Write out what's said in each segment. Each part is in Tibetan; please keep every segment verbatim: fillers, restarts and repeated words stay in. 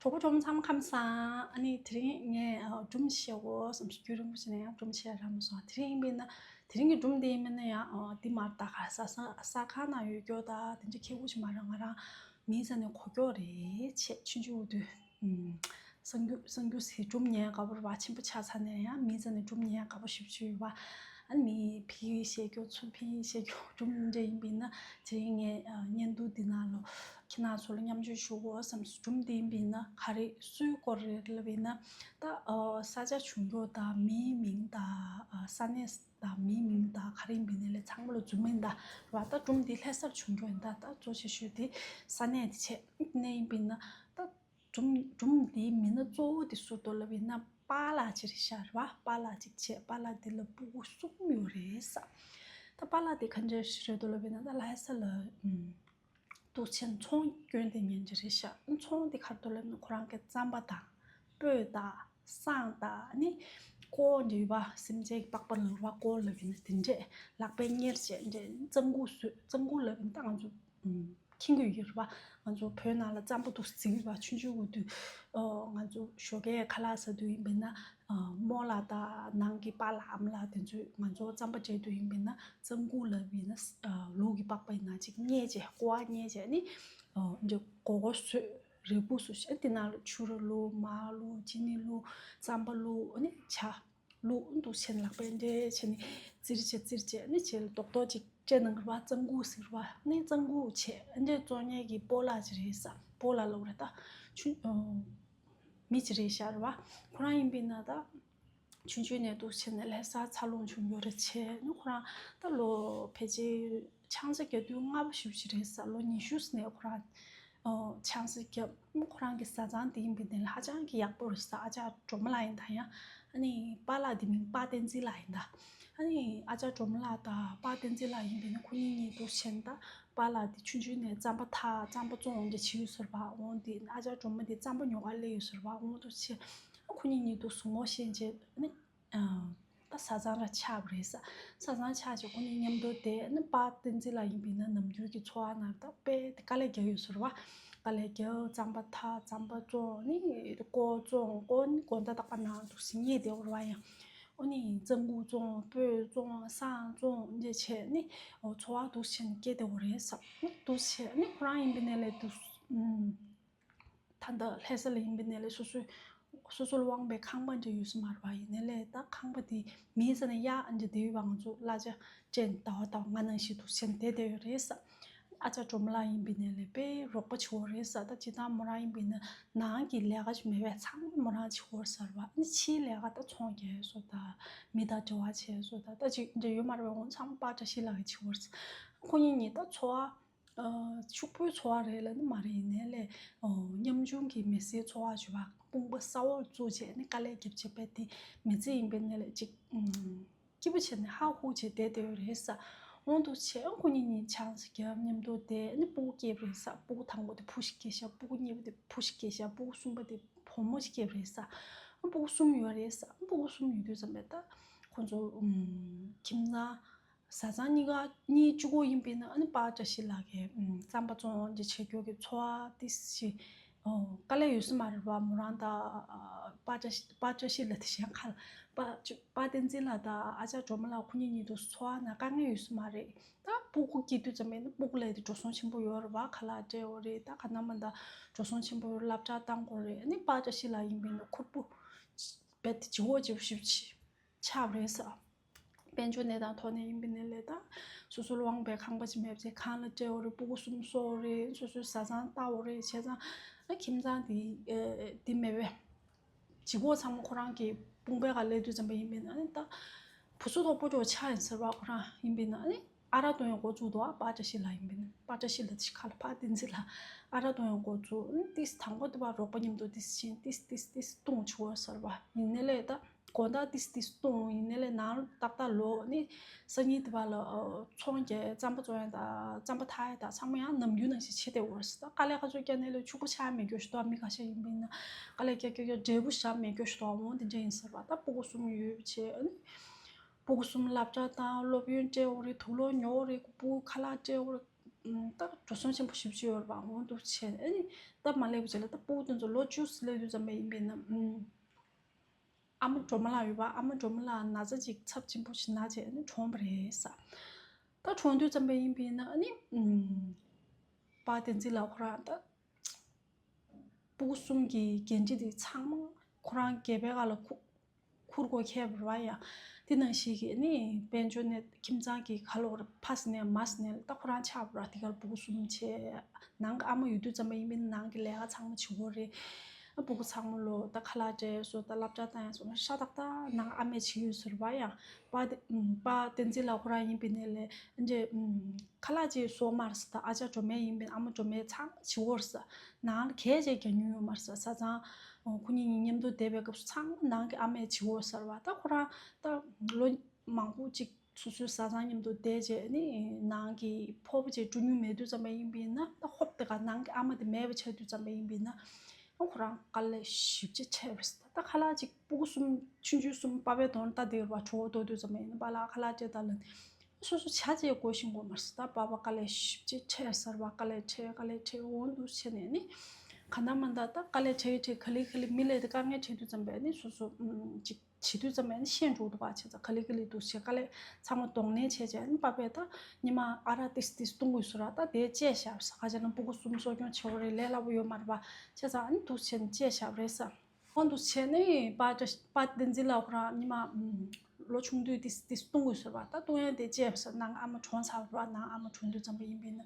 གྲོགས་པོ་གྲོགས་མོ་ཚང་མ་ཁམས་བཟང་། ཨ་ནི་དེ་རིང་ངས་ཨ་སྒྲུང་བཤད་དགོས་བསམ་སོང་། རྒྱུན་རིང་པོ་ཞིག་ནས་ཡང་སྒྲུང་བཤད་རག་མ་སོང་། དེ་རིང་ཡིན་པས་ན་དེ་རིང་གི་སྒྲུང་དེ་ཡིན་པས་ན་ཡང་ཨ་འདི་མར་ད་ག་ས་ས་ས་ཁང་ནང་ཡོད་རྒྱུ་ད་དེ་འདྲ་ཁྱད་པར་ཞིག་མ་རེད། ང་རང་མིའི་རྩ་ནས་གོ་རྒྱུ་རེད་བྱས། ཆུང་ཆུང་དུས་ཨུམ། གསར་འགྱུར་གསར་འགྱུར་ཟེར་སྒྲུང་ཉན་དགའ་པོ་རེད་བ། ཆེན་པོ་ཆགས་ཚར་ནས་ཡང་མིའི་རྩ་ནས་སྒྲུང་ཉན་དགའ་པོ་ཞེ་པོ་ཅིག་ཡོད་པ། ཨ་ནི་མི་ཕྱིའི་བཤད་རྒྱུ་ཚུར་ཕྱིའི་བཤད་རྒྱུ་སྒྲུང་འདྲ་ཡིན་པས་ན་དེ་རིང་ངས་ཨ་བརྙན་ཐུང་འདི་ནང་ལོ་ཁྱེད་རང་ཚོ་ལ་མཉམ་སྤྱོད་ཞུ་དགོས་བསམ་སོང་། སྒྲུང་འདི་ཡིན་པས་ན་ག་རེ་སུའི་སྐོར་རེད་ལབ་པས་ན་ད་ཨ་ས་ཆ་བྱུང་རྒྱུ་དང་མིའི་མིང་དང་ཨ་ས་གནས་དང་མིའི་མིང་དང་ག་རེ་ཡིན་པས་ན་ལས་ཚང་མ་ལ་རྫུན་མིན་དང་རེད་བ། ད་སྒྲུང་འདི་ལྷ་སར་བྱུང་རྒྱུ་ཡིན། ད་ད་གཙོ་ཆེ་ཤོས་དེ་ས་གནས་དེ་བྱས་ནས་ཡིན་པས་ན་ད། སྒྲུང་སྒྲུང་འདིའི་མི་སྣ་གཙོ་བོ་དེ་སུ་འདུག་ལབ་ཡིན་ན་པཱ་ལགས་ཅིག་རེད་ཤག་རེད་བ། པཱ་ལགས་ཅིག་བྱས། པཱ་ལགས་འདི་ལ་སྤུ་གུ་གསུམ་ཡོད་རེད་ས། ད་པཱ་ལགས་འདི་ག་འདྲ་ཞིག་རེད་འདུག་ལབ་ཡིན་ན་ད་ལྷ་ས་ལ་ཨུམ་འདུག་ཆེན་ཚོང་སྐྱོན་དེ་ཉན་གྱི་རེད་ཤག་ཚོང་འདི་ག་རེ་འདུག་ལབ་ན་ཁོ་རང་གི་རྩམ་པ་དང་སྤོས་དང་བསང་དང་ནི་ཀོ་འདྲ་ཡོད་པ། སེམས་ཅན་གྱི་པགས་པ་ལ་རེད་བ། ཀོ་ལབ་ཡིན་ན་དེ་འདྲས་ལག་པས་གཉེར་བྱས་འདྲས་རྩམ་ཁུག་བཟོས། རྩམ་ཁུག་ལབ་ཡིན་ན་ད་ང་ཚོ་ཨུམ། མཁྱེན་གྱི་ཡོད་རེད་བ། ང་ཚོ་བོད་ནང་ལ་རྩམ་པ་འདུག་རྩིག་པ་ཆུང་ཆུང་འོ་དུས་ང་ཚོ་ཞོགས་ཀས་ཁ་ལག་ཟ་དུས་ཡིན་པས་ན་རྨོ་ལགས་དང་ནང་གི་པཱ་ལགས་ཨ་མ་ལགས་དེ་ཚོས་ང་ཚོ་རྩམ་པ་སྤྲད་དུས་ཡིན་པས་ན་རྩམ་ཁུག་ལབ་ཡིན་ན་ལུག་གི་པགས་པ་ཡིན་ན་ཅིག་བསྙལ་བྱས་ཀོ་བ་བསྙལ་བྱས་ནི་འདི་སྒོར་སྒོར་བཟོས་རས་ཁུག་བཟོས་བྱས་དེ་ནང་ལ་ཕྱུ་ར་བླུགས། མར་བླུགས། ཅི་ནི་བླུགས། རྩམ་པ་བླུགས། ནི་ཇ། བླུགས་འདུག་ཆེན་ལག་པས་འདྲེ་བྱས་ནས་ཙིར་བྱས་ཙིར་བྱས་ནི་བྱས་ལ་རྡོག་རྡོག་ཅིག་སྤྲད་གནང་གི་རེད་བ། རྩམ་ཁུག་ཟེར་བ་ནི་རྩམ་ཁུག་བྱས་འདྲེ་བཙོང་མཁན་གྱི་སྤོ་ལགས་ཅིག་རེད་ས། སྤོ་ལགས་ལབ་རེད་ད། ཆུ་མི་ཅིག་རེད་ཤག་རེད་བ། ཁོ་རང་ཡིན་པས་ན་ད་ཆུང་ཆུང་ནས་འདུག་བྱས་ནས་ལྷ་སར་འཚར་ལོངས་བྱུང་ཡོད་རེད་བྱས་ནི་ཁོ་རང་ད་ལོ་ཕལ་ཆེར་ཆང་ས་རྒྱག་དུས་སྔ་པོ་ཞེ་པོ་ཅིག་རེད་ས། ལོ་ཉི་ཤུ་ནས་ཁོ་རང་ཆང་ས་བརྒྱབ། ཁོ་རང་གི་བཟའ་ཚང་དེ་ཡིན་པའི་དེ་ལ་ཧ་ཅང་གི་ཡག་པོ་རེད་ས། ཨ་ཅག་སྒྲོལ་མ་ལགས་ཡིན་ད་ཡང་། ཨ་ནི་པཱ་ལགས་དེ་མིང་པཱ་བསྟན་འཛིན་ལགས་ཡིན་ད། ཨ་ནི་ཨ་ཅག་སྒྲོལ་མ་ལགས་དང་པཱ་བསྟན་འཛིན་ལགས་ཡིན་པས་ན་ཁོ་གཉིས་གཉིས་འདུག་བྱས་ད། པཱ་ལགས་དེ་ཆུང་ཆུང་ནས་རྩམ་པ་འཐག་རྩམ་པ་བཙོང་འདྲ་བྱེད་ཡོད་ཟེར་བ། འོང་དེ་ཨ་ཅག་སྒྲོལ་མ་དེ་རྩམ་པ་ཉོ་གར་སླེབས་ཡོད་ཟེར་བ། འོང་འདུག་བྱས་ཁོ་གཉིས་གཉིས་འདུག་ཟུར་ངོ་ཤེས་བྱས་ཨ་ནི། ད་བཟའ་ཚང་ར་ཆགས་པ་རེད་ས། བཟའ་ཚང་ཆགས་བྱས་ཁོ་གཉིས་མཉམ་དུ་བསྡད་ནི་པཱ་བསྟན་འཛིན་ལགས་ཡིན་པས་ན་ནམ་རྒྱུན་གྱི་འཚོ་བ་ནང་ད་དཔེ་དེ་དཀའ་ལས་རྒྱག་ཡོད་ཟེར་བ། དཀའ་ལས་རྒྱག་རྩམ་པ་འཐག་རྩམ་པ་བཙོང་ནི་ཀོ་བཙོང་ཀོ་ནི་དགོང་དག་རྟག་པར་ནང་འདུག་སེ་ཉལ་བསྡད་ཡོད་རེད་བ། ཡང་ཨོ་ནི་རྩམ་ཁུག་བཙོང་སྤོས་བཙོང་བསང་བཙོང་འདི་བྱས་ནི་འཚོ་བ་འདུག་སེ་ནི་སྐྱེལ་བསྡད་ཡོད་རེད་ས། ནི་འདུག་སེ་ནི་ཁོ་རང་ཡིན་པས་ན་ལས་འདུག་ད་ལྟ་ལྷ་ས་ལ་ཡིན་པའི་ནས་ལས་སོ་སོའི་སོ་སོ་ལ་དབང་བའི་ཁང་པ་འདྲ་ཡོད་ས་མ་རེད་བ། ཡིན་ནའི་ལས་ད་ཁང་པ་དེ་མིའི་ས་ནས་གཡར་འདྲ་དེ་ཡོད་པ། ང་ཚོ་གླ་ཆ་སྤྲད་ཟླ་བ་ཟླ་བ་ང་ནང་བཞིན་དུ་སེམས་བདེ་བདེ་ཡོད་རེད་ས། ཨ་ཅག་སྒྲོལ་མ་ལགས་ཡིན་པའི་ནས་ལས་དཔེ་རོགས་པ་བྱེད་འོ་རེད་ས། ད་ཇི་ལྟར་མོ་རང་ཡིན་པའི་ན་ནང་གི་ལས་ཀ་ཅིག་མེད་པས་ཚང་མ་མོ་རང་བྱེད་འོ་ཟེར་བ། ཨ་ནི་ཕྱིའི་ལས་ཀ་ད་ཚོང་རྒྱག་སོ་ད་མི་དང་འབྲེལ་བ་བྱས་སོ་ད་ད་ཅིག་འདྲ་ཡོད་མ་རེད་བ། འོ་ཚང་མ་པཱ་བཀྲ་ཤིས་ལགས་ཀྱིས་བྱེད་འོ་ཟེར། ཁོ་གཉིས་གཉིས་ད་འཚོ་བ། ཕྱུག་པོའི་འཚོ་བ་རེད་ལབ་ནི་མ་རེད། ཡིན་ནའི་ལས་ཉམ་ཆུང་གི་མི་སེར་འཚོ་བ་བྱེད་པ་དཔུང་པ་ས་འོག་བཙུགས་བྱས་ནི་དཀའ་ལས་རྒྱབ་བྱས་པའི་དེ་མི་ཚེ་ཡིན་པའི་ནས་ལས་ཅིག་སྐྱིད་པོ་བྱས་ནས་ཧ་ཧུ་བྱས་བསྡད་བསྡད་ཡོད་རེད་ས། འོང་དུ་བྱས་ཁོ་གཉིས་གཉིས་ཆང་ས་རྒྱབ་མཉམ་དུ་བསྡད་ནི་སྤུ་གུ་སྐྱེས་པ་རེད་ས། སྤུ་གུ་དང་པོ་དེ་བུ་ཞིག་སྐྱེས་ཤག་སྤུ་གུ་གཉིས་པ་དེ་བུ་ཞིག་སྐྱེས་ཤག་སྤུ་གུ་གསུམ་པ་དེ་བུ་མོ་ཞིག་སྐྱེས་པ་རེད་ས། སྤུ་གུ་གསུམ་ཡོད་རེད་ས། སྤུ་གུ་གསུམ་ཡོད་དུས་ཙམ་པས་ད་ཁོ་ཚོ་ཁྱིམ་ཚང་། བཟའ་ཚང་གཉིས་ཀ་གཉིས་གཅིག་པོ་ཡིན་པས་ན་ཨ་ནི་པཱ་བཀྲ་ཤིས་ལགས་ཀྱིས་ཨུམ་རྩམ་པ་བཙོང་འདི་བྱེད་རྒྱུ་གི་འཚོ་བ་ཏིས་ཤི་ཨོ་དཀའ་ལས་ཡོད་ས་མ་རེད་བ། མོ་རང་དང་པཱ་བཀྲ་ཤིས་པཱ་བཀྲ་ཤིས་ལགས་དེ་གཞན་ཁ་ལ་པཱ་པཱ་བསྟན་འཛིན་ལགས་དང་ཨ་ཅག་སྒྲོལ་མ་ལགས་ཁོ་གཉིས་གཉིས་དུ་འཚོ་བ་ན་དཀའ་ངལ་ཡོད་ས་མ་རེད། ད་སྤུ་གུ་སྐྱེས་དུས་ཙམ་པས་ནི་སྤུ་གུ་ལས་དེ་འགྲོ་སོང་ཆེན་པོ་ཡོད་རེད་བ། ཁ་ལག་སྤྲད་དགོས་རེད། ད་ག་ན་མ་ད་འགྲོ་སོང་ཆེན་པོ་ཡོད་རེད། སློབ་གྲྭ་བཏང་དགོས་རེད། ཨ་ནི་པཱ་བཀྲ་ཤིས་ལགས་ཡིན་པས་ན་ཁུར་པོ་རྦད་དེ་ལྗིད་ཁོག་ལྗིད་པོ་ཞེ་པོ་ཅིག་ཆགས་པ་རེད་ས། དཔལ་འབྱོར་གནས་སྟངས་ཐོག་ནས་ཡིན་པའི་ནས་ལས་ད་སོ་སོ་ལ་དབང་བའི་ཁང་པ་ཅིག་མེད་པ་ཅིག་གང་ལ་སྤྲད་འོ་རེད། སྤུ་གུ་གསུམ་གསོ་འོ་རེད། སོ་སོའི་བཟའ་ཚང་ལྟ་འོ་རེད། བྱས་ཙང་ཨ་ཁྱིམ་ཚང་དེ་ཨེ་དེ་མེད་པས། ལྗིད་ཁོག་ཚང་མ་ཁོ་རང་གི་དཔུང་པའི་སྒང་སླེབས་དུས་ཙམ་པ་ཡིན་པའི་ནས་ཨ་ནི་ད་བུ་སུ་ཐོག་པོ་ཅོག་ཆགས་ཡིན་ཟེར་བ་ཁོ་རང་ཡིན་པའི་ནས་ཨ་ནི་ཨ་རག་བཏུང་ཡང་འགོ་བཙུགས་འདུག་ཨ་པཱ་བཀྲ་ཤིས་ལགས་ཡིན་པའི་ནས་པཱ་བཀྲ་ཤིས་ལགས་དེ་ཁ་ལ་པཱ་བསྟན་འཛིན་ལགས་ཨ་རག་བཏུང་ཡང་འགོ་བཙུགས། ཨ་ནི་ཏིས་དང་པོ་དེ་བ་རོགས་པ་མཉམ་དུ་ཏིས་ཕྱིན་ཏིས་ཏིས་ཏིས་བཏུང་བྱུང་བ་ཟེར་བ་ཡིན་ནས་ལས་ད། དགོང་དག་ཏིས་ཏིས་བཏུང་ཡིན་ནའི་ལས་ནང་ཏག་ཏག་ལོག་ནི་སང་ཉིན་དེ་བ་ལ་ཚོང་རྒྱག་རྩམ་པ་བཙོང་ཡ་དང་རྩམ་པ་འཐག་ཡ་དང་ཚང་མ་ཡང་ནམ་རྒྱུན་ནང་བཞིན་བྱེད་བསྡད་ཡོད་རེད་ཟེར། ད་དཀའ་ལས་ཁ་ཚོད་བརྒྱབ་ནའི་ལས་ཕྱུག་པོ་ཆགས་མེད་རྒྱུ་ཞིག་འདུག་མི་ཁ་ཤས་ཡིན་པ་ཡིན་ན་དཀའ་ལས་བརྒྱབ་བརྒྱབ་བརྒྱབ་འབྲས་བུ་བཞག་མེད་རྒྱུ་ཞིག་འདུག་འོང་དེ་འདྲ་ཡིན་ཟེར་བ། ད་སྤུ་གུ་གསུམ་ཡོད་བྱས་ཨ་ནི་སྤུ་གུ་གསུམ་སློབ་གྲྭ་བཏང་སློབ་ཡོན་སྤྲད་ཡོད་རེད། དུག་ལོག་ཉོ་ཡོད་རེད། སྤུ་གུ་ཁ་ལག་སྤྲད་ཡོད་རེད། ད་འགྲོ་སོང་ཆེན་པོ་ཞེ་པོ་ཅིག་ཡོད་རེད་པ། འོ་འདུག་བྱས་ཨ་ནི་སྟབས་མ་ལེགས་པ་ཅིག་ལ། ད་སྤུ་གུ་དེ་ཚོ་ལོ་བཅུ་སླེབས་དུས་ཙམ་པ་ཡིན་པས་ན། ཨ་མ་སྒྲོལ་མ་ལགས་ཡོད་པ། ཨ་མ་སྒྲོལ་མ་ལགས་ན་ཚ་ཅིག་ཚབས་ཆེན་པོ་ཞིག་ན་བྱས་ཨ་ནི་གྲོངས་པ་རེད་ས། ད་གྲོངས་དུས་ཙམ་པ་ཡིན་པས་ན་ཨ་ནི་ཨུམ། པ་བསྟན་འཛིན་ལགས་ཁོ་རང་ད་སྤུ་གུ་གསུམ་གྱི་འགན་འཁྲི་དེ་ཚང་མ་ཁོ་རང་སྒལ་པའི་སྒང་ལ་ཁུར་ཁུར་དགོས་ཁེལ་བ་རེད་པ། ཡ་དེ་ནང་བཞིན་གྱི་ཨ་ནི་དཔལ་འབྱོར་ནས་ཁྱིམ་ཚང་གི་ཁ་ལོ་ར་ཕ་ཟེར་ནས་མ་ཟེར་ནས་ད་ཁོ་རང་ཆགས་པ་རེད་པ། དེ་གར་སྤུ་གུ་གསུམ་བྱས། ནང་གི་ཨ་མ་ཡོད་དུས་ཙམ་པ་ཡིན་པས་ན་ནང་གི་ལས་ཀ་ཚང་མ་བྱེད་དགོས་རེད། སྤུ་གུ་ཚང་མ་ལོ་ད་ཁ་ལག་སྤྲད་སོ། ད་སློབ་གྲྭ་བཏང་ཡ་སོ། ཤ་སྟག་ད་ནང་ཨ་མས་བྱེད་ཀྱི་ཡོད་ས་རེད་པ། ཡ་པ་དེ་ཨུམ། པ་བསྟན་འཛིན་ལགས་ཁོ་རང་ཡིན་པས་ན་ལས་འདྲེ་ཨུམ། ཁ་ལག་ཅིག་བཟོ་མ་རེད་ས། ད་ཨ་ཅག་སྒྲོལ་མ་ཡིན་པས་ན་ཨ་མ་སྒྲོལ་མས་ཚང་མ་བྱེད་དགོས་རེད་ས། ནང་ལ་གས་ཅིག་རྒྱག་མྱོང་ཡོད་མ་རེད་ས། བཟའ་ཚང་ཁོ་གཉིས་གཉིས་མཉམ་དུ་བསྡད་པའི་སྐབས་སུ་ཚང་མ་ནང་གི་ཨ་མས་བྱེད་དགོས་ས་རེད་པ། ད་ཁོ་རང་ད་ལོ་མང་པོ་ཅིག་སོ་སོའི་བཟའ་ཚང་མཉམ་དུ་བསྡད་རྗེས་ནི་ནང་གི་ཕོར་པ་ཅིག་བཀྲུ་མྱོང་མེད་དུས་ཙམ་པ་ཡིན་པས་ན། ད་ཧོབ་དེ་ག་ནང་གི་ཨ་མ་དེ་མེད་པ་ཆགས་དུས་ཙམ་པ་ཡིན་པས་ན། ཨ་ཁོ་རང་དཀའ་ལས་ཞེ་པོ་ཅིག་ཆེ་བ་རེད་ས། ད་ཁ་ལག་ཅིག་སྤུ་གུ་གསུམ་ཆུང་ཆུང་གསུམ་པ་ཕའི་གདོང་ལྟ་བསྡད་པ་གྲོད་ཁོག་ལྟོགས་དུས་ཙམ་པ་ཡིན་ན་པཱ་ལགས་ཁ་ལག་སྤྲད་དང་ལབ་ནས་སོ་སོ་ཇ་ཅིག་དགོས་ཤེས་དགོས་མ་རེད་ས། ད་པཱ་ཕ་དཀའ་ལས་ཞེ་པོ་ཅིག་ཆེ་ས་རེད་པ། དཀའ་ལས་ཆེ་དཀའ་ལས་ཆེ་འོ་འདུག་བྱས་ནས་ནི་གང་ལྟར་མ་ལྟར་ད་དཀའ་ལས་ཆེ་ཆེ་ག་ལེ་ག་ལེ་མི་ལ་དེ་དཀའ་ངལ་འཕྲད་དུས་ཙམ་པ་ནི་སོ་སོ་ཨུམ་ཅིག་བྱེད་དུས་ཙམ་པ་ནི་ཤེས་འགྲོ་འདུག་ག་བྱས་ཙང་ག་ལེ་ག་ལེ་འདུག་བྱས་དཀའ་ལས་ཚང་མ་གདོང་ལེན་བྱས་བྱས་ནི་པ་ཕས་ད་ཉི་མ་ཨ་རག་ཏིས་ཏིས་བཏུང་དགོས་ས་རེད་པ། ད་དེ་བཅད་བཞག་པ་ས། ཁ་ཅིག་ན་སྤུ་གུ་གསུམ་གསོ་སྐྱོང་བྱེད་དགོས་རེད། ལས་སླ་པོ་ཡོད་མ་རེད་པ། བྱས་ཙང་ཨ་ནི་འདུག་བྱས་ནི་བཅད་བཞག་པ་རེད་ས། འོ་འདུག་བྱས་ནི་པ་ཏྲ་པ་བསྟན་འཛིན་ལགས་ཁོ་རང་ཉི་མ་ཨུམ་ལོ་ཆུང་དུས་ཏིས་ཏིས་བཏུང་དགོས་ས་རེད་པ། ད་བཏུང་ཡ་དེ་བཅད་པ་ས། ནང་ཨ་མ་གྲོངས་ཚར་བ་རེད་པ། ནང་ཨ་མ་གྲོངས་དུས་ཙམ་པ་ཡིན་པས་ན་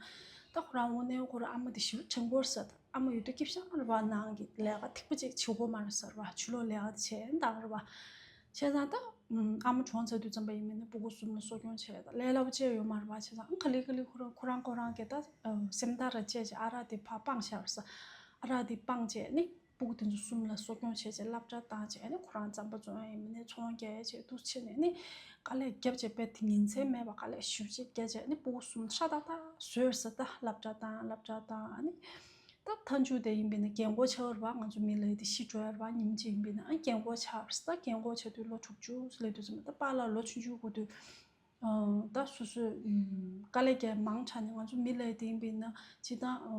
ད་ཁོ་རང་དངོས་གནས་ཁོ་རང་ཨ་མ་དེ་ཞེ་པོ་དྲན་གྱི་ཡོད་རེད་ས། ཨ་མ་ཡོད་དུས་སྐྱིད་ཤག་རེད་པ། ནང་གི་ལས་ཀ་ཐིག་པ་ཅིག་བྱེད་དགོས་མ་རེད་ས་རེད་པ། ཕྱི་ལོགས་ལས་ཀ་དེ་བྱས་ནི་ད་རེད་པ། བྱས་ཙང་ད་ཨམ་ཨ་མ་གྲོངས་ཚར་དུས་ཙམ་པ་ཡིན་པས་ན་སྤུ་གུ་གསུམ་ལ་གསོ་སྐྱོང་བྱས། ད་ལས་སླ་པོ་ཅིག་ཡོད་མ་རེད་པ། བྱས་ཙང་ཨ་ག་ལེ་ག་ལེ་ཁོ་རང་ཁོ་རང་ཁོ་རང་གིས་ད་ཨ་སེམས་ཐག་ར་བཅད་བྱས་ཨ་རག་དེ་ཕར་སྤངས་བཞག་པ་རེད་ས། ཨ་རག་དེ་སྤངས་བྱས་ནི་སྤུ་གུ་དེ་ཚོ་གསུམ་ལ་གསོ་སྐྱོང་བྱས་བྱས་སློབ་གྲྭ་བཏང་བྱས་ནི་ཁོ་རང་རྩམ་པ་བཙོང་ཡ་ཡིན་པ་ནས་ཚོང་རྒྱག་ཡ་བྱས་འདུག་བྱས་ནས་ནི་དཀའ་ལས་བརྒྱབ་བྱས་དཔེ་དེ་ཉིན་མཚན་མེད་པ་དཀའ་ལས་ཞེ་པོ་ཅིག་བརྒྱབ་བྱས་ནི་སྤུ་གུ་གསུམ་ཧྲ་ཏག་ཏག་བཟོས་ས། ད་སློབ་གྲྭ་བཏང་སློབ་གྲྭ་བཏང་ཨ་ནི། ད་མཐའ་མཇུག་དེ་ཡིན་པས་ན་རྒན་གོག་ཆགས་པ་རེད་པ། ང་ཚོ་མི་ལ་དེ་ཤི་འགྲོ་ཡ་རེད་པ། ཉིན་གཅིག་ཡིན་པས་ན་ཨ་རྒན་གོག་ཆགས་པ་རེད། ད་རྒན་གོག་ཆགས་དུས་ལོ་དྲུག་ཅུ་སླེབས་དུས་ཙམ་པ་ད་པཱ་ལགས་ལོ་ཆུང་ཆུང་དགོས་དུས་ཨ་ད་སོ་སོས་ཨུམ་དཀའ་ལས་རྒྱག་མང་དྲགས་ནས་ང་ཚོ་མི་ལ་དེ་ཡིན་པས་ན་སྤྱིར་བཏང་ཨ་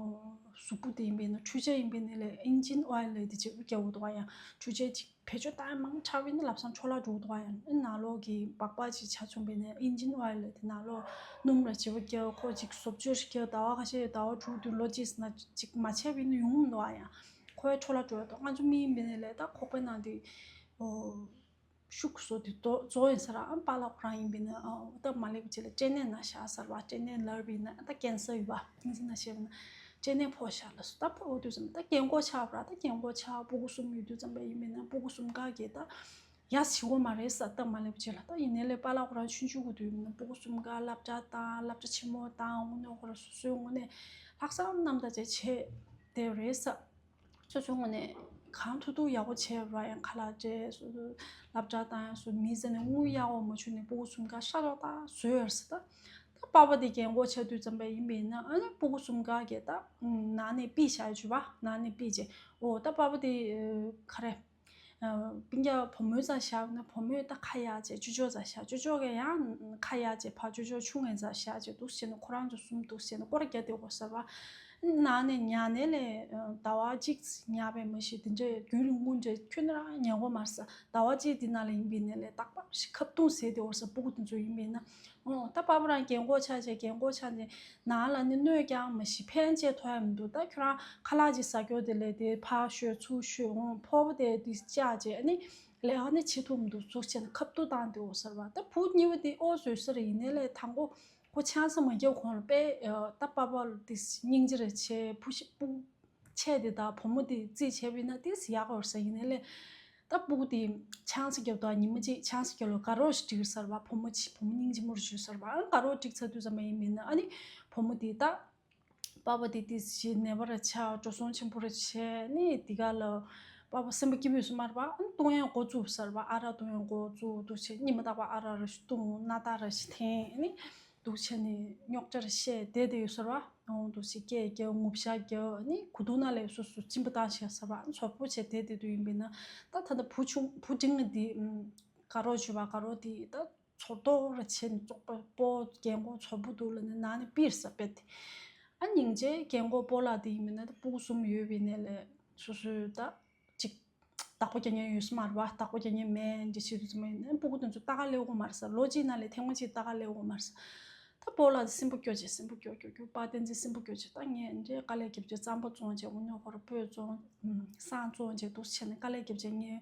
གཟུགས་པོ་དེ་ཡིན་པས་ན་འཕྲུལ་ཆས་ཡིན་པས་ན་ལས་ཨིན་ཇིན་ཨོ་ཡལ་ལས་དེ་བྱེད་དགོས་ཀྱི་འདུག་ག་ཡང་འཕྲུལ་ཆས་ཅིག་བེད་སྤྱོད་བཏང་ཡ་མང་དྲགས་པས་ན་ལམ་སང་འཕྲོ་བརླག་འགྲོ་གི་འདུག་ག་ཡང་ཨ་ནང་ལོགས་ཀྱི་སྦག་སྦག་ཅིག་ཆ་བྱུང་བས་ན་ཨིན་ཇིན་ཨོ་ཡལ་ལས་དེ་ནང་ལོགས་སྣུམ་ར་བྱེད་པ་རྒྱག་ཁོ་ཅིག་བཟོ་བཅོས་རྒྱག་ཟླ་བ་ཁ་ཤས་ཟླ་བ་དྲུག་བདུན་ལོ་གཅིག་ཙམ་ཅིག་མ་བྱས་པས་ན་ཡོང་མི་འདུག་ག་ཡང་ཁོའི་འཕྲོ་བརླག་འགྲོ་ཡ་འདུག་ང་ཚོ་མི་ཡིན་པས་ན་ལས་ད་ཁོག་པའི་ནང་དེ་ཨོ། ཤུགས་བཟོ་དེ་རྫོགས་རྫོགས་ཡིན་ས་ར། ཨ་པཱ་ལགས་ཁོ་རང་ཡིན་པས་ན་ཨ་སྟབས་མ་ལེགས་པ་ཅིག་ལ་སྐྲན་ནད་ན་བཞག་ས་རེད་པ། སྐྲན་ནད་ལབ་པས་ན་ད་ཀེན་སར་ཡོད་པ། ཨིན་ཇི་ན་བཤད་པས་ན་སྐྲན་ནད་ཕོག་བཞག་ལབ་སོང་། ད་ཕོག་དུས་ཙམ་ད་རྒན་གོག་ཆགས་པ་ར། ད་རྒན་གོག་ཆགས་སྤུ་གུ་གསུམ་ཡོད་དུས་ཙམ་པ་ཡིན་པས་ན་སྤུ་གུ་གསུམ་ཀ་གིས་ད་ཡ་བྱེད་དགོས་མ་རེད་ས། སྟབས་མ་ལེགས་པ་ཅིག་ལ། ད་ཡིན་ནའི་ལས་པཱ་ལགས་ཁོ་རང་ཆུང་ཆུང་གི་དུས་ཡིན་ན་སྤུ་གུ་གསུམ་ཀ་སློབ་གྲྭ་བཏང་སློབ་གྲྭ་ཆེན་མོ་བཏང་དངོས་གནས་ཁོ་རང་སོ་སོའི་ངོས་ནས་ལྷག་བསམ་རྣམ་དག་ཅིག་བྱས་བསྡད་པ་རེད་ས། སོ་སོའི་ངོས་ནས་གང་ཐུབ་ཐུབ་ཡག་པོ་བྱས་པ་ར། ཡང་ཁ་ལག་སྤྲད་སོ་སོ་སློབ་གྲྭ་བཏང་ཡག་སོ་མི་ཚེ་ནས་དངུལ་ཡག་པོ་མ་བྱུང་ནས་སྤུ་གུ་གསུམ་ཀ་ཧྲ་ཏོག་ཏག་བཟོས་ཡོད་རེད་ས། ད་ད་པཱ་ཕ་དེ་རྒན་གོག་ཆགས་དུས་ཙམ་པ་ཡིན་པས་ན་ཨ་ནི་སྤུ་གུ་གསུམ་ཀ་གིས་ད་ནང་ནས་ཕུད་བཞག་ཡོད་པ། ནང་ནས་ཕུད་བྱས་ཨོ་ད་པཱ་ཕ་དེ་ག་རེ། སྤུན་ཀྱག་བུ་མོའི་རྩར་བཞག་ན་བུ་མོས་ད་ཁ་གཡར་བྱས་ཅོ་ཅོ་རྩར་བཞག་ཅོ་ཅོ་གིས་ཡང་ཁ་གཡར་བྱས་ཕར་ཅོ་ཅོ་ཆུང་ངའི་རྩར་བཞག་བྱས་འདུག་བྱས་ནས་ཁོ་རང་ཚོ་གསུམ་འདུག་བྱས་ནས་སྐོར་ར་རྒྱག་བསྡད་ཡོད་ས་རེད་པ། ནང་ནས་ཉལ་ནས་ལས་ཟླ་བ་གཅིག་ཉལ་བས་མ་གཞི་དེ་འདྲའི་རྒྱུན་རིང་པོ་འདྲ་ཁྱོན་ནས་རང་ཉལ་གི་མ་རེད་ས། ཟླ་བ་གཅིག་དེ་ནང་ལ་ཡིན་པས་ན་ལས་རྟག་པར་ཞིག་ཁ་བརྡུང་ཟས་བསྡད་ཡོད་ས། སྤུ་གུ་དེ་ཚོ་ཡིན་པས་ན། ཨོ་ད་པཱ་ཕ་རང་རྒན་གོག་ཆགས་བྱས་རྒན་གོག་ཆགས་ནས་ནང་ལ་ནི་གནོད་ཀྱང་མ་གཞི་ཕན་ཅིག་ཐོགས་ཡ་མི་འདུག་ད་ཁྱོད་རང་ཁ་ལག་ཅིག་ཟ་རྒྱུ་དེ་ལས་དེ་ཕར་བཤོས་ཚུར་བཤོས་ཨོ་ཕོར་པ་དེ་དེ་བཅག་བྱས་ཨ་ནི་ལས་ཨ་ནི་བྱེད་ཐུབ་མི་འདུག་ཟུག་བྱས་ནས་ཁ་བརྡུང་བཏང་བསྡད་ཡོད་ས་རེད་པ། ད་བུ་གཉིས་པ་དེ་ཨོ་བཟོས་ས་རེད། ཡིན་ནའི་ལས་དང་པོ་ཁོ་ཆང་ས་མ་བརྒྱབ་གོང་ལ་དཔེ་ད་པཱ་ཕ་ལ་དེ་སྙིང་རྗེ་རེ་བྱས། བུ་ཤི་སྤུ་ཆས་དེ་དང་བུ་མོ་དེ་རྩིས་བྱས་པས་ན་དེ་ཡག་པོ་ཡོད་ས། ཡིན་ནའི་ལས་ད་སྤུ་གུ་དེ་ཆང་ས་བརྒྱབ་དང་ཉི་མ་གཅིག་ཆང་ས་བརྒྱབ་ལ་དགའ་རོགས་ཤིག་སྒྲིག་ས་རེད་པ། བུ་མོ་ཆེ་བུ་མོ་སྙིང་རྗེ་མོ་རེ་བྱས་ས་རེད་པ། ཨ་དགའ་རོགས་སྒྲིག་ཚར་དུས་ཙམ་པ་ཡིན་པས་ན་ཨ་ནི་བུ་མོ་དེ་ད་པཱ་ཕ་དེ་དེ་ཞེ་ནད་པ་རེ་ཆགས་འགྲོ་སོང་ཆེན་པོ་རེ་བྱས་ནི་དེ་ག་ལ་པཱ་ཕ་སེམས་པ་སྐྱིད་པོ་ཡོད་ས་མ་རེད་པ། ཨ་ནི་བཏུང་ཡ་འགོ་བཙུགས་ས་རེད་པ། ཨ་རག་བཏུང་ཡ་འགོ་བཙུགས་འདུག་བྱས་ཉི་མ་རྟག་པར་ཨ་རག་རེ་ཞིག་བཏུང་སྣ་ཐག་རེ་ཞིག་འཐེན་ནི་འདུག་བྱས་ནས་རྙོག་དྲ་རེ་བཤད་བསྡད་བསྡད་ཡོད་ས་རེད་པ། འོང་འདུག་ཞིག་སྐད་རྒྱག་ངུ་ཤག་རྒྱག་ནི་གོ་དུང་ནང་ལས་སོ་སོ་གཅིན་པ་བཏང་ཤག་ཟེར་བ་ཚོར་པོ་བྱས་བསྡད་བསྡད་དུས་ཡིན་པས་ན་ད་ད་ལྟ་བུ་ཆུང་བུ་འབྲིང་ནི་འདི་དགའ་རོགས་བྱོས་པ་དགའ་རོགས་འདི་ད་ཚོར་རྟོག་ར་བྱས་ནས་བཙོག་པ་པོ་རྒན་གོག་ཚོར་པོ་འདུག་ལབ་ནས་ནང་ནས་པིར་ས་པེ་དེ་ ཨ་སྙིང་རྗེ། རྒན་གོག་སྤོ་ལགས་དེ་ཡིན་མིན་ན་ད་སྤུ་གུ་གསུམ་ཡོད་པའི་ནས་ལས་སོ་སོའི་ད་ཅིག་བདག་པོ་རྒྱག་མཁན་ཡོད་ས་མ་རེད་པ། བདག་པོ་རྒྱག་མཁན་མེད་འདི་བྱེད་དུས་ཙམ་པ་ཡིན་ན་སྤུ་གུ་དེ་ཚོ་ལྟ་ག་སླེབས་ཀྱི་མ་རེད་ས། ལོ་གཅིག་ནང་ལས་ཐེངས་མ་གཅིག་ལྟ་ག་སླེབས་ཀྱི་མ་རེད་ས། ད་སྤོ་ལགས་དེ་སྲིན་པོ་སྐྱོ་བྱས། སྲིན་པོ་སྐྱོ་སྐྱོ་སྐྱོ། དཔལ་ལྡན་རྩེ་སྲིན་པོ་སྐྱོ་བྱས། ད་ངས་འདྲའི་དཀའ་ལས་བརྒྱབ་བྱས་རྩམ་པ་བཙོང་བྱས། དངོས་གནས་ཁོ་རང་སྤོས་བཙོང་། བསང་བཙོང་བྱས་འདུག་བྱས་ནས་དཀའ་ལས་བརྒྱབ་བྱས་ངས།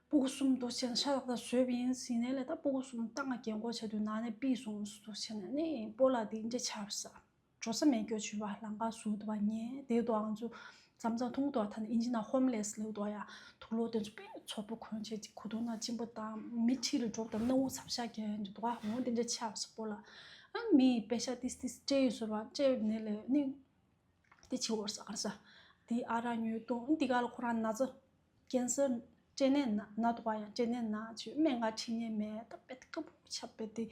སྤུ་གུ་གསུམ་འདུག་བྱས་ནས་ཤ་སྟག་སྟག་བཟོས་པ་ཡིན་ཟིན་ནས་ལས། ད་སྤུ་གུ་གསུམ་ད་ང་རྒན་གོག་ཆགས་དུས་ནང་ནས་ཕུད་སོང་འདུག་བྱས་ནས་ནི་སྤོ་ལགས་དེ་འདྲ་ཆགས་ས། འགྲོ་ས་མེད་སྐྱོ་བྱུས་པ། ལམ་ཁ་ཟུར་དུ་བ་ཉལ་བསྡད་འདུག་ང་ཚོ་མཚམས་མཚམས་མཐོང་འདུག་ད་ནི་ཨིན་ཇི་ནང་ཧོམ་ལེས་ལབ་འདུག་ཡ། དུག་ལོག་དེ་ཚོ་དཔེ་ཚོགས་པ་གོན་བྱས་ཅིག་གོས་ཐུང་ནང་གཅིན་པ་དང་མི་འཁྲིས་ལ་འགྲོ་དང་སྣ་བུག་ཚབ་ཤ་རྒྱས་འདུག་འོ་དེ་འདྲ་ཆགས་ས་སྤོ་ལགས། ཨ་ནི་མི་ཡི་པེ་ཤ་ཏིས་ཏིས་སྤྲད་ཡོད་ཟེར་བ། སྤྲད་ནས་ལས་ནི། དེ་བྱེད་འོར་ས་གར་ས། དེ་ཨ་རག་ཉོས་བཏུང་། འདི་ག་ལ་ཁོ་རང་ན་ཚ་ཀན་སར་སྐྲན་ནད་ན་ན་འདུག་པ། ཡང་སྐྲན་ནད་ན་བྱས་སྨན་ཁང་ཁྲིད་མཁན་མེད། ད་དཔེ་དཀའ་པོ་ཆགས། དཔེ་དེ་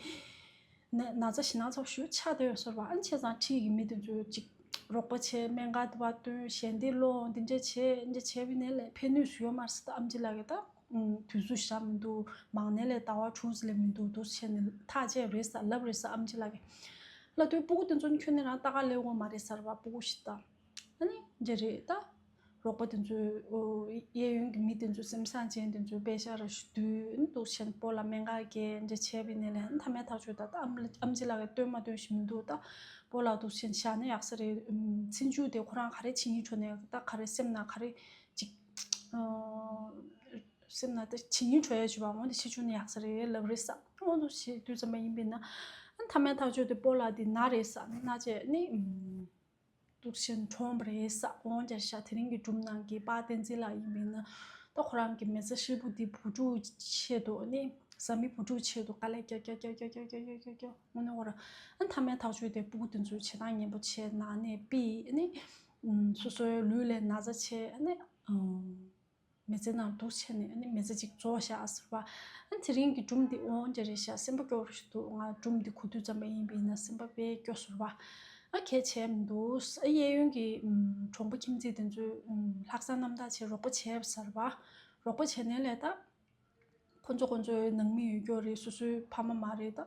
ནད་ན་ཚ་ཞེ་ན་ཚ་ཞེ་ཆགས་བསྡད་ཡོད་ཟེར་བ། ཨ་ནི་བྱས་ཙང་འཁྲིས་ཀྱི་མི་དེ་ཚོས་ཅིག་རོགས་པ་བྱས། སྨན་ཁང་དུ་བ་བཏོན། ཞལ་འདེབས་སློང་། འདི་འདྲ་བྱས། འདི་འདྲ་བྱས་པའི་ནས་ལས་ཕན་ནུས་སུ་ཡོད་མ་རེད་ཟེར། ད་ཨམ་ཆི་ལགས་ཀྱིས་ད། ཨུམ། དུས་ཚོད་ཞག་མི་འདུག་མང་ནས་ལས་ཟླ་བ་དྲུག་ཙམ་ལས་མི་འདུག་འདུག་བྱས་ནས་ཐག་བཅད་རེད་ཟེར་ལབ་རེད་ཟེར་ཨམ་ཆི་ལགས་ཀྱིས། ལབ་དུས་སྤུ་གུ་དེ་ཚོ་ནི་ཁྱོན་ནས་རང་ལྟ་ག་སླེབས་ཀྱི་མ་རེད་ཟེར་བ། སྤུ་གུ་ཞིག་ད། ཨ་ནི་འདི་རེད་ད། རོགས་པ་དེ་ཚོས་ཨོ་གཡས་གཡོན་གྱི་མི་དེ་ཚོ་སེམས་བཟང་ཅན་དེ་ཚོས་པེ་ཤ་ར་ཞིག་བསྡུས་འདུག་བྱས་ནས་སྤོ་ལགས་སྨན་ཁང་བསྐྱལ་འདྲ་བྱས་པའི་ནས་ལས་མཐའ་མའི་ཐག་ཆོད་ད། ད་ཨམ་ཨམ་ཆི་ལགས་ཀྱིས་སྟོན་མ་སྟོན་ཞིག་མི་འདུག་ད་སྤོ་ལགས་འདུག་བྱས་ནས་བཞག་ན་ཡག་ས་རེད། ཨུམ། ཚེ་མཇུག་དེ་ཁོ་རང་ག་རེ་བྱེད་སྙིང་བྲོ་ནས་ད་ག་རེ་སེམས་ནང་ག་རེ་ཅིག་ཨོ། སེམས་ནང་ད་བྱེད་སྙིང་བྲོ་ཡ་བྱུང་བ། འོ་འདི་བྱེད་བཅུག་ན་ཡག་ས་རེད་ལབ་རེད་ཟེར། འོ་འདུག་བྱེད་དུས་ཙམ་པ་ཡིན་པས་ན་ཨ་མཐའ་མའི་ཐག་ཆོད་དེ་སྤོ་ལགས་དེ་ན་རེད་ཟེར། ན་བྱས་ནི་ཨུམ། འདུག་བྱས་ནས་གྲོངས་པ་རེད་ཟེར། འོ་འདྲ་ཤག་དེ་རིང་གི་སྒྲུང་ནང་གི་དཔལ་བསྟན་འཛིན་ལགས་ཡིན་པས་ན་ད་ཁོ་རང་གི་མི་ཚེ་ཧྲིལ་པོ་འདི་བུ་ཕྲུག་ཆེད་དུ་ནི་བཟའ་མི་བུ་ཕྲུག་ཆེད་དུ་དཀའ་ལས་རྒྱག་རྒྱག་རྒྱག་རྒྱག་རྒྱག་རྒྱག་རྒྱག་རྒྱག་རྒྱག་དངོས་གནས་ཁོ་རང་ཨ་མཐའ་མའི་ཐག་ཆོད་དེ་སྤུ་གུ་དེ་ཚོའི་བྱེད་སྟངས་ངན་པོ་བྱས། ནང་ནས་ཕུད་ནི། ཨུམ། སོ་སོའི་ལུས་ལ་ན་ཚ་བྱས་ནི། ཨུམ། མི་ཚེ་ནང་འདུག་བྱས་ནས་ནི་མི་ཚེ་གཅིག་རྫོགས་བཞག་ཟེར་བ། ཨ་དེ་རིང་གི་སྒྲུང་འདི་འོ་འདྲ་རེད་ཤག་སེམས་པ་སྐྱོ་རུ་ཞིག་འདུག་ང་སྒྲུང་འདི་གོ་དུས་ཙམ་པ་ཡིན་པས་ན་སེམས་པ་དཔེ་སྐྱོ་ཟེར་བ། ཨ་གལ་ཆེ་མི་འདུག་ཨ་གཡས་གཡོན་གྱི་ཨུམ། གྲོང་པ་ཁྱིམ་མཚེས་དེ་ཚོས་ཨུམ། ལྷག་བསམ་རྣམ་དག་བྱས་རོགས་པ་བྱས་པ་ཟེར་བ། རོགས་པ་བྱས་ནས་ལས་ད། ཁོ་ཚོ་ཁོ་ཚོའི་ནང་མི་ཡོད་རྒྱུ་རེད། སོ་སོའི་ཕ་མ་མ་རེད་ད།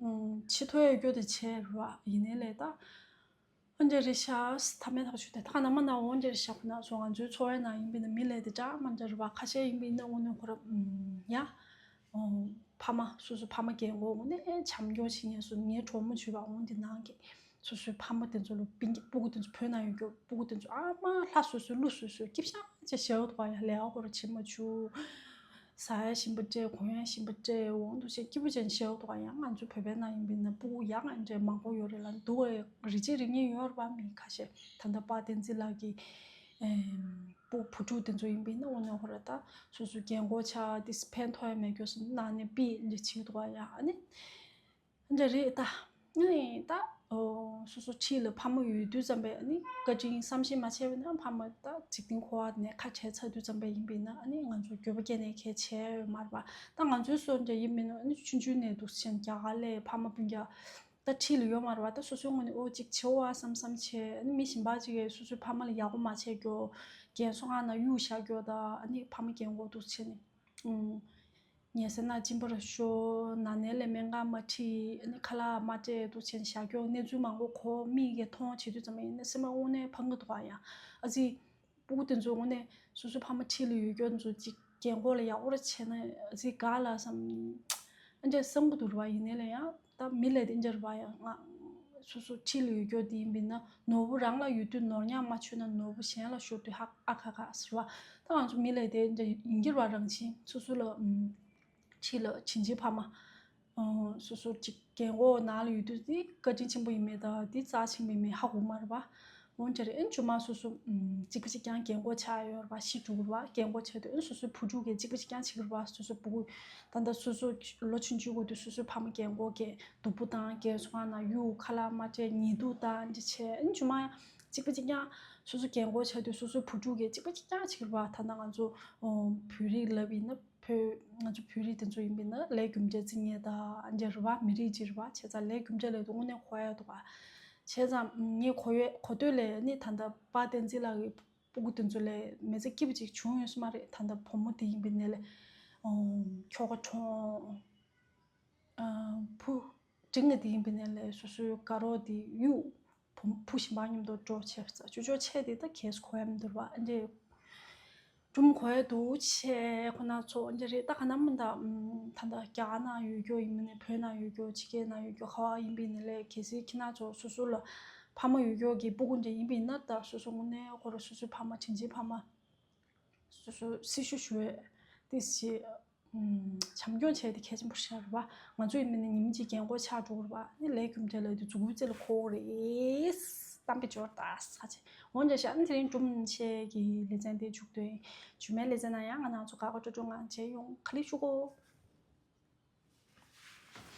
ཨུམ། ཕྱི་ཐོག་ཡོད་རྒྱུ་དེ་བྱས་ར་ཡིན་ནའི་ལས་ད། འོ་འདྲ་རེད་ཤག་མཐའ་མའི་ཐག་ཆོད་དེ་ཐག་ན་མ་ན་འོ་འདྲ་རེད་ཤག་ཁོ་ན་སོ་ང་ཚོའི་འཚོ་བའི་ནང་ཡིན་པས་ན་མི་ལས་དེ་འདྲ་མ་འདྲ་རེད་བ། ཁ་ཤས་ཡིན་པས་ན་དངོས་གནས་ཁོ་ར་ཨུམ། ཡ། ཨོ། ཕ་མ་སོ་སོ་ཕ་མ་རྒན་གོག་དངོས་གནས་བྱམས་སྐྱོང་བྱེད་མཁན་སོ་ངའི་གྲོགས་མོ་བྱུས་པ་འོ་འདི་ནང་གི་སོ་སོའི་ཕ་མ་དེ་ཚོ་ལ་སྤུན་ཀྱག་སྤུ་གུ་དེ་ཚོ་བོད་ནང་ཡོད་རྒྱུ་སྤུ་གུ་དེ་ཚོ་ཨ་མ་ལྷ་བཟོས་བཟོས་ཀླུ་བཟོས་བཟོས་སྐྱིད་ཤག་ཅེས་ཞེ་པོ་འདུག་ཡ། ལས་ཀ་ཁོ་ར་བྱེད་མ་བཅུག་ཟ་ཡ་ཞིམ་པོ་སྤྲད། གོན་ཡ་ཞིམ་པོ་སྤྲད། འོང་འདུག་བྱས་སྐྱིད་པོ་ཅན་ཞེ་པོ་འདུག་ཡ། ང་ཚོ་བོད་པའི་ནང་ཡིན་པས་ན་སྤུ་གུ་ཡག་ཨ་འདྲ་མང་པོ་ཡོད་རེད་ལ། འདུག་བས་རི་སྐྱེས་རི་ཉེ་ཡོད་རེད་པ། མི་ཁ་ཤས་ད་ལྟ་དཔལ་བསྟན་འཛིན་ལགས་ཀྱི་ཨེམ། སྤུ་བུ་ཕྲུག་དེ་ཚོ་ཡིན་པས་ན་འོ་ན་ཁོ་ར་ད་སོ་སོ་རྒན་གོག་ཆགས་དེ་ཕན་ཐོགས་ཡ་མེད་རྒྱུ་སོ་ནང་ནས་ཕུད་འདྲ་བྱེད་འདུག་ཡ། ཨ་ནི། འདྲ་རེད་ད། ཨ་ནི་ད། ཨོ། སོ་སོ་འཁྲིས་ལ་ཕ་མ་ཡོད་དུས་ཙམ་པས་ཨ་ནི་བཀའ་དྲིན་བསམ་ཤེས་མ་བྱས་པ་ན་ཕ་མ་ད་འཇིག་རྟེན་འཁོར་བ་ནས་ཁ་བྲལ་ཚར་དུས་ཙམ་པས་ཡིན་པས་ན་ཨ་ནི་ང་ཚོ་འགྱོད་པ་སྐྱེས་ནས་གལ་ཆེ་ཡོད་མ་རེད་པ། ད་ང་ཚོའི་སོ་འདྲ་ཡིན་མིན་ཨ་ནི་ཆུང་ཆུང་ནས་འདུག་སེ་རྒྱ་གར་ལ་ཕ་མ་སྤུན་ཀྱག་ད་འཁྲིས་ལ་ཡོད་མ་རེད་པ། ད་སོ་སོའི་ངོས་ནས་ཨོ་ཅིག་བྱེད་འོ་ཨ་བསམ་བསམ་བྱས། ཨ་ནི་མི་གཞན་པ་ཅིག་གིས་སོ་སོའི་ཕ་མ་ལ་ཡག་པོ་མ་བྱས་རྒྱུ། རྒན་གསོ་ཁང་ནང་གཡུག་བཞག་རྒྱུ་ད་ཨ་ནི་ཕ་མ་རྒན་གོག་འདུག་སེ་བྱས་ནས། ཨུམ། ཉལ་ས་ན་གཅིན་པ་ར་ཤོར། ན་ནས་ལས་སྨན་ཁང་མ་ཁྲིད། ཨ་ནི་ཁ་ལག་མ་སྤྲད་འདུག་བྱས་ནས་བཞག་རྒྱུ་གནས་ཚུལ་མང་པོ་གོ། མིག་གིས་མཐོང་བྱེད་དུས་ཙམ་པ་ཡིན་ན་སེམས་པ་དངོས་གནས་ཕངས་ཀྱི་འདུག་ཨ་ཡ། ཨ་ཙི། སྤུ་གུ་དེ་ཚོ་དངོས་གནས་སོ་སོ་ཕ་མ་འཁྲིས་ལ་ཡོད་རྒྱུ་ཚོ་ཅིག་རྒན་གོག་ལ་ཡག་པོ་ར་བྱས་ན་ཨ་ཙི་དགའ་ལ་བསམ། ཨ་འདྲས་བསམ་གྱི་འདུག་ར་བ། ཡིན་ནའི་ལས་ཡང་ད་མི་ལས་དེ་འདྲ་ར་བ་ཡང་ང་སོ་སོ་འཁྲིས་ལ་ཡོད་རྒྱུ་དེ་ཡིན་པས་ན་ནོར་བུ་རང་ལ་ཡོད་དུས་ནོར་ཉག་མ་ཆོད་ན་ནོར་བུ་གཞན་ལ་ཤོར་དུས་ཧ་ཨ་ཁ་ཁ་ཟེར་བ། ད་ང་ཚོ་མི་ལས་དེ་འདྲ་ཡིན་གྱི་ར་བ། རང་བཞིན་སོ་སོ་ལ་ཨུམ། འཁྲིས་ལ་བྱིན་ཅིག་ཕ་མ། ཨོ། སོ་སོ་ཅིག་རྒན་གོག་ནང་ལ་ཡོད་དུས་དེ་བཀའ་དྲིན་ཆེན་པོ་ཡིན་མེད་ད་དེ་རྩ་ཆེན་པོ་ཡིན་མེད་ཧ་གོ་མ་རེད་པ། འོན་ཀྱང་རེད། ཨེ་ཇོ་མ་སོ་སོ་ཨུམ། གཅིག་པ་གཅིག་རྐྱང་རྒན་གོག་ཆགས་ཡོད་རེད་པ། ཤི་འགྲོ་གི་རེད་པ། རྒན་གོག་ཆགས་དུས་ཨེ་སོ་སོའི་བུ་ཕྲུག་གིས་གཅིག་པ་གཅིག་རྐྱང་བྱེད་ཀྱི་རེད་པ། སོ་སོའི་བུ་གུ་ད་ལྟ་སོ་སོ་ལོ་ཆུང་ཆུང་གོ་དུས་སོ་སོའི་ཕ་མ་རྒན་གོག་གིས་སྡུག་པོ་བཏང་། རྒན་གསོ་ཁང་ནང་གཡུག་ཁ་ལག་མ་སྤྲད་ཉལ་འདུག་བཏང་འདི་བྱས། ཨེ་ཇོ་མ་ཡང་གཅིག་པ་གཅིག་རྐྱང་སོ་སོ་རྒན་གོག་ཆགས་དུས་སོ་སོའི་བུ་ཕྲུག་གིས་གཅིག་པ་གཅིག་རྐྱང་བྱེད་ཀྱི་རེད་པ། ད་ལྟ་ང་ཚོ་ཨོ། བོད་རིགས་ལབ་ཡིན་ན། བོད་ང་ཚོ་བོད་རིགས་དེ་ཚོ་ཡིན་པས་ན་ལས་རྒྱུ་འབྲས་བརྩི་མཁན་དང་འདྲ་རེད་པ། མི་རིགས་གཅིག་རེད་པ། བྱས་ཙང་ལས་རྒྱུ་འབྲས་ལས་དོན་དངོས་གནས་གོ་ཡ་འདུག་ག་བྱས་ཙང་ངས་གོ་ཡོད་གོ་ཐོས་ལས་ནི་ད་ལྟ་དཔལ་བསྟན་འཛིན་ལགས་ཀྱི་སྤུ་གུ་དེ་ཚོ་ལས་མི་ཚེ་སྐྱིད་པོ་ཅིག་བྱུང་ཡོད་ས་མ་རེད། ད་ལྟ་བུ་མོ་དེ་ཡིན་པས་ན་ལས་ཁྱོ་ག་གྲོངས། བུ་འབྲིང་ངེ་དེ་ཡིན་པས་ན་ལས་སོ་སོའི་དགའ་རོགས་དེ་གཡུག་བུ་བུ་གཞན་པ་མཉམ་དུ་འགྲོ་བྱས་ཙང་ཅོ་ཅོ་ཆས་དེ་ད་གས་གོ་ཡ་མི་འདུག་བ། འདི་སྒྲུང་གོ་ཡ་འདུག་བྱས་ཁོ་ན་ཚོ་འདི་རེད། ད་ག་ན་མི་འདའ་ད་ད་རྒྱ་གར་ནང་ཡོད་རྒྱུ་ཡིན་མིན་ནས་བོད་ནང་ཡོད་རྒྱུ་ཕྱི་རྒྱལ་ནང་ཡོད་རྒྱུ་ག་བ་ཡིན་པའི་ནི་ལས་གལ་སྲིད་ཁྱེད་ན་ཚོ་སོ་སོ་ལ་ཕ་མ་ཡོད་རྒྱུ་གི་སྤུ་གུ་འདྲ་ཡིན་པའི་ན་ད་སོ་སོ་དངོས་གནས་ཁོ་ར་སོ་སོའི་ཕ་མ་དྲིན་ཆེན་ཕ་མ་སོ་སོ་སྲི་ཞུ་ཞུ་བའི་ཏི་སི་བྱམས་སྐྱོང་བྱས་ཏེ་གལ་ཆེན་པོ་ཤར་བ། ང་ཚོ་ཡིན་མིན་ནི་ཉིན་གཅིག་རྒན་གོག་ཆགས་འགྲོ་བ་ནི་ལས་རྒྱུ་འབྲས་ལ་དུ་མཛུ་གུའི་རྩེ་ལ་འཁོར་རེད། གཏམ་དཔེ་འབྱོར་ད་ས་ཆེ་འོན་ཀྱང་ཤ་ཨ་ནི་དེ་རིང་སྒྲུང་བཤད་ཀྱི་ལེ་ཚན་དེ་མཇུག་སྡོད། རྗེས་མའི་ལེ་ཚན་ན་ཡང་ང་ནང་ཚོ་ག་ག་ཀྲོ་ཀྲོ་ང་བྱས་ཡོང་ག་ལེ་ཞུ་གོ།